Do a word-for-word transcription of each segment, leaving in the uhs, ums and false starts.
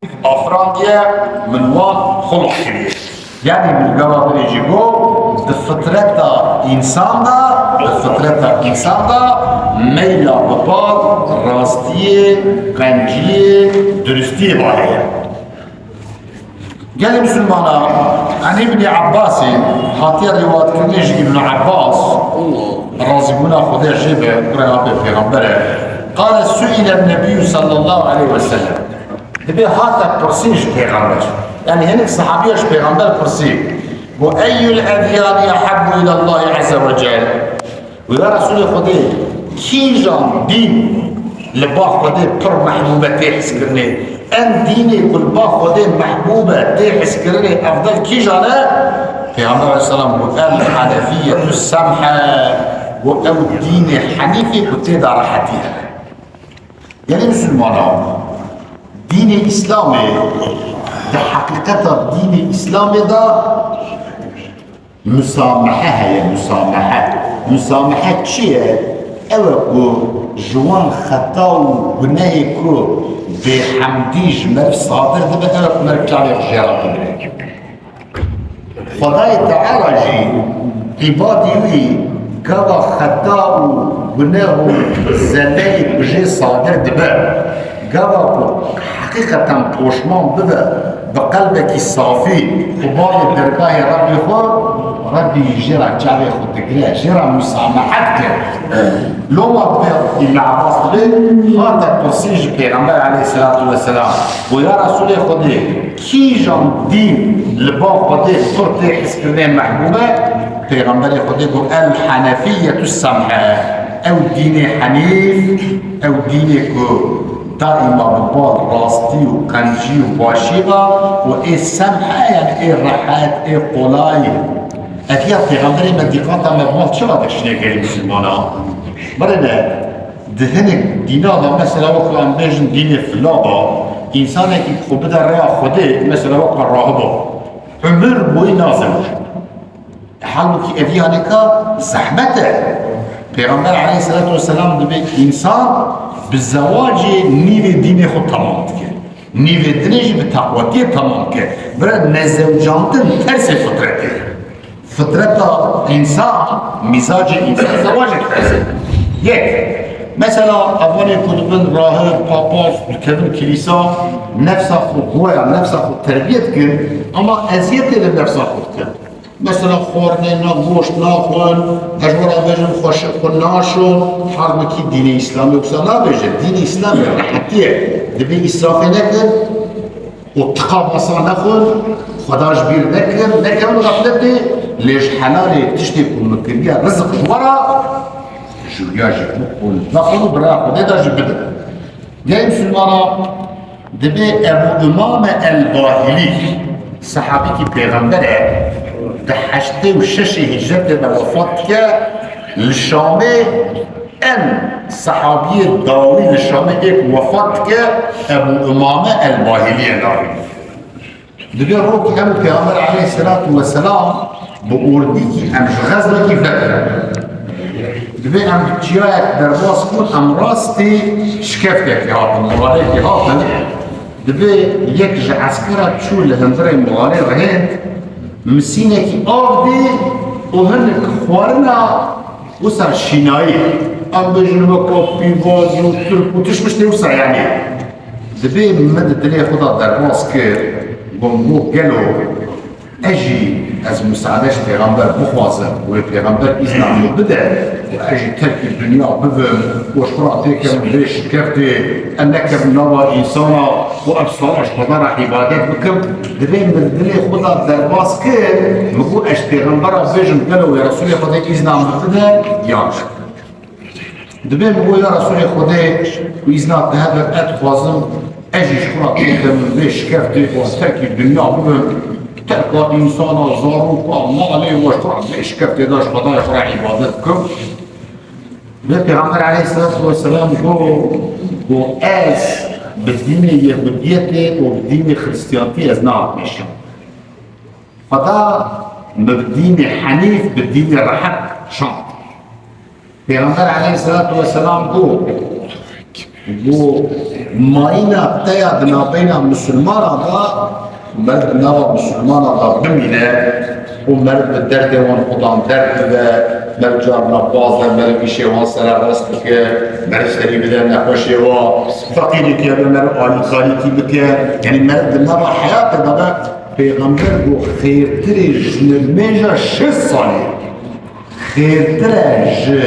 afirandiye, min wan xulq kiriye. Yanî min gava binê jî got, di fitreta însan de, di fitreta însan de meyla bi bal, rastiyê, qenciyê, duristiyê va heye. Gelê misilmana, Enî ibnî Abbasî, hatiye rîwayetkirinê ji Îbn Abbas, razîbûna Xwedê jê be, kurê apê pêxember e. Qale suîle Nebî sallallahu aleyhi ve sellem. Dibê hate pirsîn ji pêxember. Yanî hinek sehabiya ji pêxember pirsî. Got, eyyul edyani ehabbu ilallahi azze ve cel? Û ya Resûlê Xwedê, kîjan dîn li ba Xwedê pir mehbûb e, tê hizkirinê? Em dînê ku li ba Xwedê mehbûb e, tê hizkirinê, efdel kîjan e? Pêxember aleyhisselam got, el henefiyyetu semhe, got, ew dînê henîfê ku tê de rehetî hebe. Gelê misilmana, dînê Îslamê, di heqîqeta dînê Îslamê de musamehe heye, musamehe. Musamehe çi ye? Ew e ku ji wan xeta û gunehê ku bêhemdî ji meriv sadir dibe, ew e ku meriv çavê xwe jê re bigire. Xwedayê Teala jî îbadî wî gava xeta û guneh û zelleyê ku jê sadir dibe, gava ku heqîqeten poşman bibe, bi qelbekî safî û bavê dergahê Rebbê xwe, Rebbî jê re çavê xwe digire, jê re musamehe dike. Loma dibe Îbn Abbas dibê, hate pirsîn ji Pêxember aleyhisselatu vesselam, û ya Resûlê Xwedê, kîjan dîn li ba Xwedê pir tê hizkirinê mehbûb e? Pêxemberê Xwedê got, el henefiyyetu semhe. Ew dînê henîf, ew dînê ku daîma bi bal rastî û qencî û başî ve û ê semhe, yani ê rehet, ê qolay. Ev ya Pêxemberê me dîqata me bi bal çi ve dikişîne gelê misilmana? Birêne, di hinek dîna de, mesela wek em bêjin dînê fila de, însanekî xwe bide rêya Xwedê, mesela wek rahib e, umir boyî nazewije. Halbûkî ev yaneka zehmet e. Pêxember aleyhisselatu vesselam dibê însan bi zewacê nîvê dînê xwe temam dike. Nîvê dinê jî bi teqwetiyê temam dike. Bira nezewcandin tersê fitretê ye. Fitreta însan, mîzacê însan zewacê diterse. Yek, mesela evanê ku dibin rahib, papaz, dikevin kilîsa, nefsa xwe, goya nefsa xwe terbiye dikin, ama eziyetê li nefsa xwe dikin. Mesela xwarinê na goşt naxwin, ez wera bêjim xweşik xwe naşon, halbûkî dînê Îslamê wisa nabêje. Dînê Îslamê rehetî ye. Dibê îsrafê nekin û tika masa nexwin, Xweda ji bîr nekin, nekevin xefletê, lê ji helalê tiştê ku min kiriye rizik ji we re, ji riya jî bixwin, vexwin û bi raya Xwedê de jî bidin. Gelê misilmana, dibê Ebû Umame el-Bahilî, sehabîkî pêxember e, di heştê û şeşê hicretê de wefat dike, li Şamê en sehabiyê dawî li Şamê ê ku wefat dike, Ebû Umame el-Bahilî ye navê. Dibê rokî em û Pêxember aleyhisselatu vesselam bi ordîkî em ji xezmekî vedirin. Dibê em bi çiyayek derbas bûn, em rastî şikeftekê hatin, milalekê hatin. Dibê yek ji eskera çû li hundirê milalê rihênd, misînekî av dî û hinek xwarina wisa şînayî. Em bêjin weka pîvaz û tirk û tişt miştê wisa yanî. Dibê min di dilê xwe de derbas kir, got, got, gelo ez jî ez musaade ji Pêxember bixwazim, wê Pêxember îzna min bide û ez jî terkî dinya bibim û ji xwe re têkevim vê şikeftê, ez nekevim nava însana û ev sala ji Xweda re îbadet bikim. Dibê min di dilê xwe de derbas kir, min got, ez ji Pêxembera bêjim, gelo wê Resûlê Xwedê îzna min bide yan? Dibê min got, ya Resûlê Xwedê, ku îzna te hebe, ez dixwazim ez jî ji xwe re têkevim vê şikeftê û terkî dinya bibim, terka însana, zaroka, malê û ji xwe re vê şikeftê de ji Xwedayê xwe re îbadet bikim. Dibê Pêxember aleyhisselatu vesselam got, got, ez bi dînê Yehudiyetê û bi dînê Xiristiyantiyê ez nehatime şand. Xweda min bi dînê henîf, bi dînê rehet şand. Pêxember aleyhisselatu vesselam got, got, Mayîna te ya di navbeyna misilmana de, meriv di nava misilmana de bimîne û meriv bi derdê wan xudan derd bibe, meriv carna baz be, meriv îşê wan sererast bike, meriv serî bide nexweşê wa, feqîrî keve meriv alîkarîkî bike. Yanî meriv di nava heyatê de be, Pêxember got, xêrtir e ji nimêja şêst salî. Xêrtir e ji,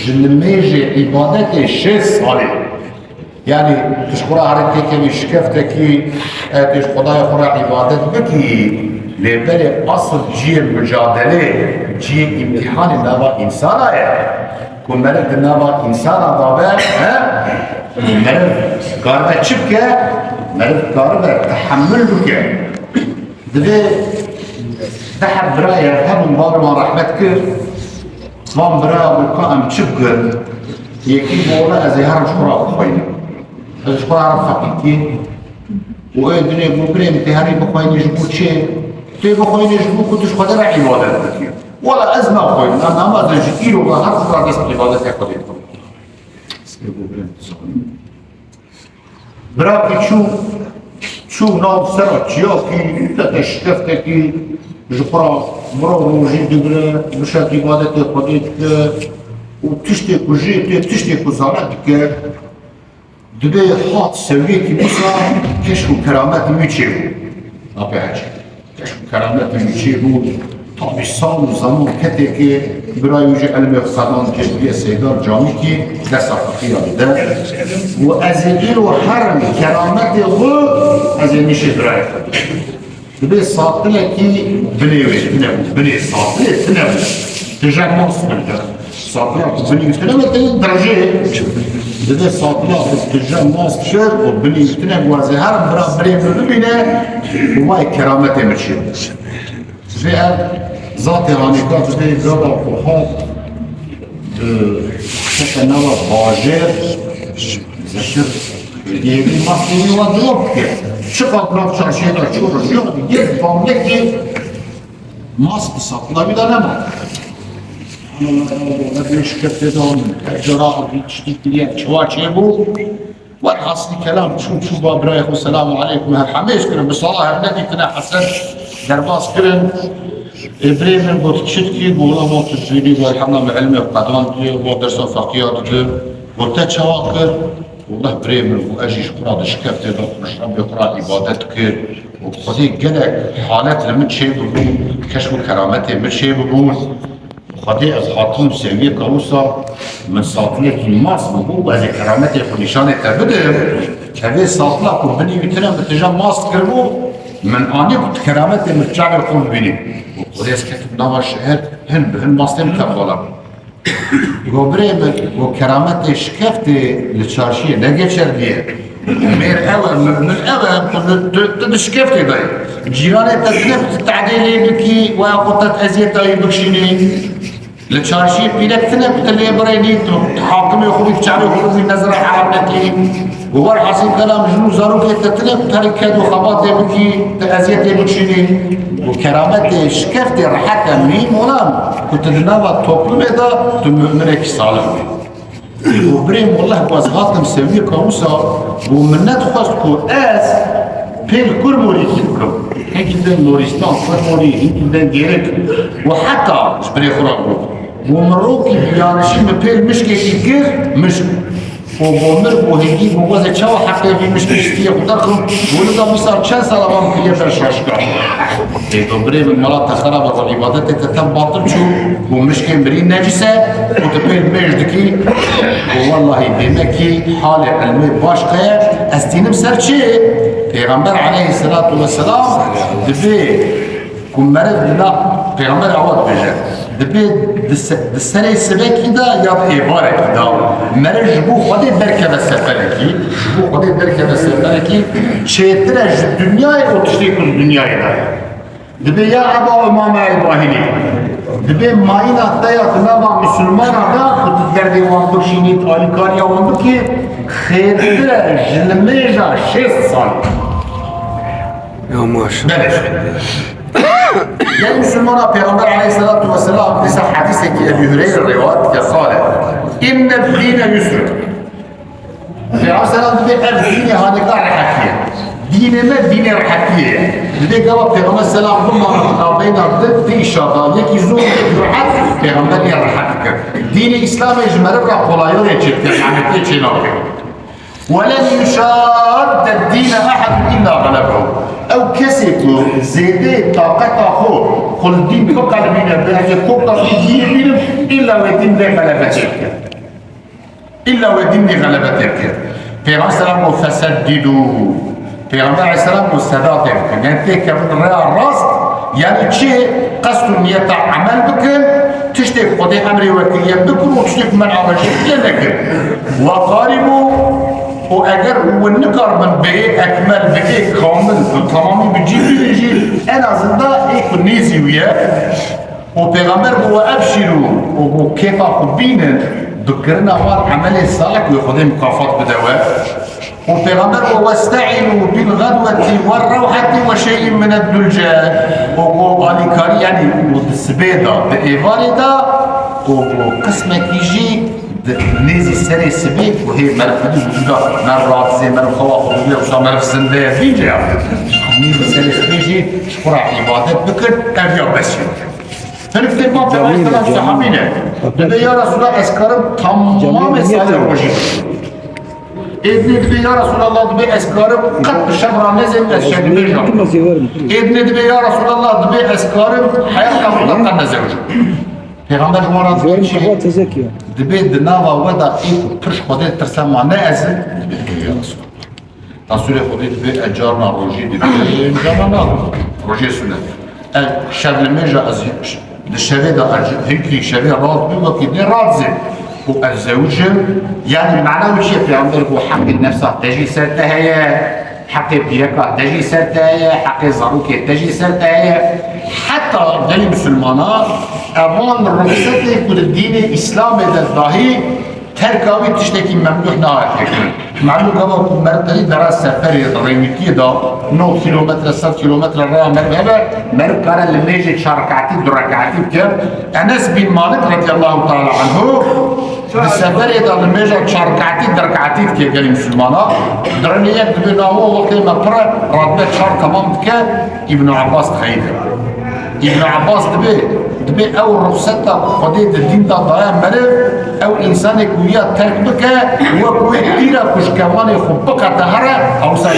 ji nimêjê îbadetê şêst salî. Yanî tu ji xwe re here têkevî şikeftekî, e, tu ji Xwedayê xwe re îbadet bikî, lê berê asl cihê mucadelê, cihê îmtîhanê nava însana ye. Ku meriv di nava însana de be, he? Meriv karibe çi bike? Meriv karibe tehemil bike. Divê deh heb birayê hebin, bavê wan rehmet kir. Van biraya got, ka em çi bikin? Yekî got, wele ez ê herim ji xwe re bixweynim. Ez ji xwe re herim feqîrkî. Û ê dinê got, birê min, tê herî bixweyne ji bo çi? Tê bixweyne ji bo ku tu ji Xwedê re îbadet bikî. Wela ez naxweynim, em, em ez ji îro ve her ji xwe re dest bi îbadetê Xwedê dikim. Ê got, birê min, tu zanî. Birakî çû, çû nav sera çiyakî, te te şikeftekî ji xwe re, bira rojî digire, bişek îbadetê Xwedê dike û tiştê ku jê tê, tiştê ku zane dike. Dibê hat sewiyekî wisa keşf û kerametê wî çêbû. Apê hecî. Keşf û kerametê wî çêbû. Tabî sal û zeman ketê ke birayê wî jî ilmê xwe qedand kir, bûye seydar camîkî, dersa fiqhiya dide. Û ez ê îro herim kerametê xwe, ez ê nîşê birayê xwe bidim. Dibê satilekî binê wê tune bû, binê satilê tune bû. Tije mast kir. Satila ku binî wî tune be, tê dirjê. Dibê satila ku tije mast kir û binî wî tune bû, ez ê herim bira birê min bibîne û vay kerametê min çê. Dibê ev zatê hanîka dibê gava ku hat, e, kete nava bajêr, zekir, yêrî mastê wî wa dirok dike. Çiqas nav çarşiyê de çû rijiya, yek bandekê Mas bi satila wî de nema. Ana, ana, ana, ne bê şikefte de min. Her cara bi tiştî kiriye, çawa çêbû. Welhasilî kelam çû, çû ba birayê xwe, selamu aleykum, her hemêş kirin. Bi sala hev nedîtine Hesen derbas kirin. Ê birê min got, çi dikî? Got, wela ma tu zûrî, got, elhamdulillah, min ilmê qedand, got, dersa feqiya didi. Got, te çawa kir? Wallah birê min, got, ez jî ji xwe re di şikeftê de xwe ji Rebbê xwe re îbadet kir. Û Xwedê gelek halet li min çêbibûn, keşf û kerametê min çêbibûn. Xwedê ez hatim sewiyeka wisa min satilekî mas bûbû, ez ê kerametê xwe nîşanê te bidim. Tevê satila ku binî wî tune min tije mast kiribû, min anî ku tu kerametê min çavê xwe bibînî. Û Xwedê ez ketim nava şehir, hin bi hin mastê min tevxala. Go birê min, go kerametê şikeftê li çarşiyê ne geçerlî ye. Mêr ew e, mumin ew e, tu, tu, tu di şikeftê de yî. Cîranê te tune ku tu tehdê lê bikî, weya xwe te eziyeta wî bikişînî. Li çarşiyê pîrek tune ku tu lê birênî, tu, tu hakimê xwe bî, çavê xwe bî, nezira heram nekî. Û werhasîl kelam jin û zarokê te tune ku terî ked û xebatê bikî, tu eziyetê bikişînî. Û kerametê şikeftê rehet e, mîm olan ku tu di nava toplumê de tu muminekî salih bî. Û birêm, wallah ku ez hatim sewiyeka wisa, û min nedixwest ku ez pêl kurmorîkî bikim. Hinkî din lorîstan, kurmorî, hinkî din gêrik. Û heta ji birê xwe re got. Û min rokî bi yanişî min pêl mişkekî kir, mişk. Û bo mir û hingî û wezê çawa heqê vî mişkê stiyê xwe derxim, û li da misal çend sala van kiriye ber şaşka. Ê do birê min, mala te xerab e, îbadetê te tev batil çû, û mişkê mirî necis e, û tu pê mêj dikî, û wellahî bêmekî halê ilmê baş qeye, ez tînim ser çi? Pêxember aleyhisselatu vesselam dibê Ku meriv di nav, Pêxember awa dibêje, dibê di se-, di serê sibekî de ya di êvarekî de meriv ji bo Xwedê derkeve seferekî, ji bo Xwedê derkeve seferekî çêtir e ji dinyayê û tiştê ku di dinyayê de ye. Dibê ya Eba Umame el-Bahilî, dibê mayîna te ya di nava misilmana de ku tu derdê wan bikişînî, alîkariya wan bikî, xêrtir e ji nimêja şêst sal. Ya maşallah. Belê. Gelî misilmana Pêxember aleyhisselatu vesselam dîsa hedîsekî Ebî Hureyre rêwayet dike, qale, "Inne dîne yusr." Pêxember selam dibê ev dînê hanêka rehetiyê. Dînê me dînê rehetiyê ye. Dibê gava Pêxember selam bimane navbeyna di, di îşa da. Yekî zor, yekî rehet, Pêxember ê rehet dikir. Dînê Îslamê ji meriv re kolayiyê çêdike, zehmetiyê çênake. "Welen yuşadde dîne ehedun illa gelebehu." Ew kesê ku zêdê taqeta xwe, xwe li dîn biqelibîne, bi ez ê kota vî dînê bînim, îlla wê dîn vê xelebetê bike. Îlla wê dîn vê xelebetê bike. Pêxember selam got, "Feseddidû." Pêxember aleyhisselam got, "Sedatê bikin." Yani têkevin rêya rast, yani çi qest û niyeta emel bikin, tiştê Xwedê emrê we kiriye bikin û tiştê ku men avêje kiriye nekin. "Ve qaribû." Û eger hûn nikaribin bê ekmel, bê kamil, bi temamî bi cî bînin jî, en azından ê ku nêzî wî ye. Û Pêxember got, "Ve ebşîrû." Û got, "Kêfa xwe bînin, bi kirina wan emelê salih wê Xwedê mukafat bide we." Û Pêxember got, "Westeînû bil xedwetî ve rewhetî ve şey'in min ed-dulce." Û got, "Alîkarî, yanî û di sibê de, di êvarê de, û got, qismekî jî di nêzî serê sibê, û hê meriv xwedî wicûda, meriv radizê, meriv xewa xwe bibê, wisa meriv zinde ye, vînce ya. Nêzî serê sibê jî ji xwe re îbadet bikin, ev ya bes ye." Hinek tê ma Pêxember selam sahabî ne. Dibê ya Resulallah ez karim tamamê salê rojî bikim. Êdinê dibê ya Resulallah dibê ez karim qet bi şev ra nezêm ez şev bêjam. Êdinê dibê ya Resulallah dibê ez karim heyata xwe de qet nezewicim. Pêxember ji wan re dibê çi? Dibê di nava we de ê ku pir ji Xwedê tirse ma ne ez im, dibê ya Resulallah. Resulê Xwedê dibê ez carna rojî dibêm, carna nadim. Rojê sunet. Ez şev nimêja ez di şevê de ez hinkî şevê radibim, wekî dê radizêm. Û ez zewicim, yanî mana wî çi ye? Pêxember got, heqê nefsa te jî ser te heye, heqê pîreka te jî ser te heye, heqê zarokê te jî ser te heye. Heta gelî misilmana evan ruxsetê ku di dînê Îslamê de dahî Terka wî tiştekî memnûh nahatiye kirin. Melûm gava ku mertebî dera seferê rêwîtiyê de nod kîlometre, sed kîlometre raya meriv hebe, meriv kare li mêjê çar rekatî, du rekatî bike. Enes bin Malik radiyallahu teala anhu di seferê de li mêja çar rekatî, du rekatî dike gelî misilmana. Dirinê yek dibe nawo wextê me pir e, radibe çar temam dike. Îbn Abbas dixeyide. Îbn Abbas dibê, dibê ew ruxseta ku Xwedê di dîn de daye meriv, ew însanê ku wiya terk bike, wek wê tîra ku ji kevanê xwe biqete here, ew ser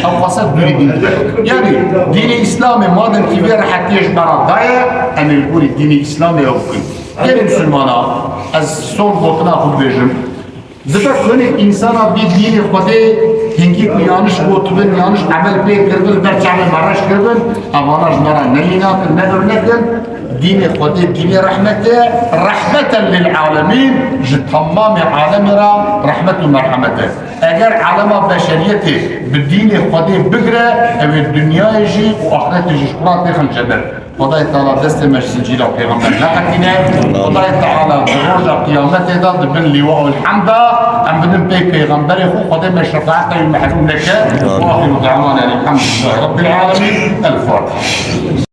ew xwese dûrî dîn dibe. Yanî dînê Îslamê madem kî vê rehetiyê ji me re daye, em ê li gorî dînê Îslamê ew bikin. Gelê misilmana, ez son gotina xwe dibêjim. Dibe ku hinek însana bî dînê Xwedê hingî ku yaniş gotibin, yaniş emel pê kiribin, ber çavê me reş kiribin, evana ji me re ne mînak in, ne örnek in. Dînê Xwedê dînê rehmet e, rehmeten lil alemîn, ji temamê alemê re rehmet û merhemet e. Eger alema beşeriyetê bi dînê Xwedê bigire, ew ê dinyayê jî û axretê jî ji xwe re têxin cenet. Xwedayê Teala destê me ji zincîra Pêxember neqetîne. Xwedayê Teala di roja Qiyametê de di bin lîwaul hemd de em bidin pey Pêxemberê xwe, Xwedê me şefaeta wî mehrûm neke. Wa axiru da'wana elhamdulillahî rabbil alemîn. El Fatiha.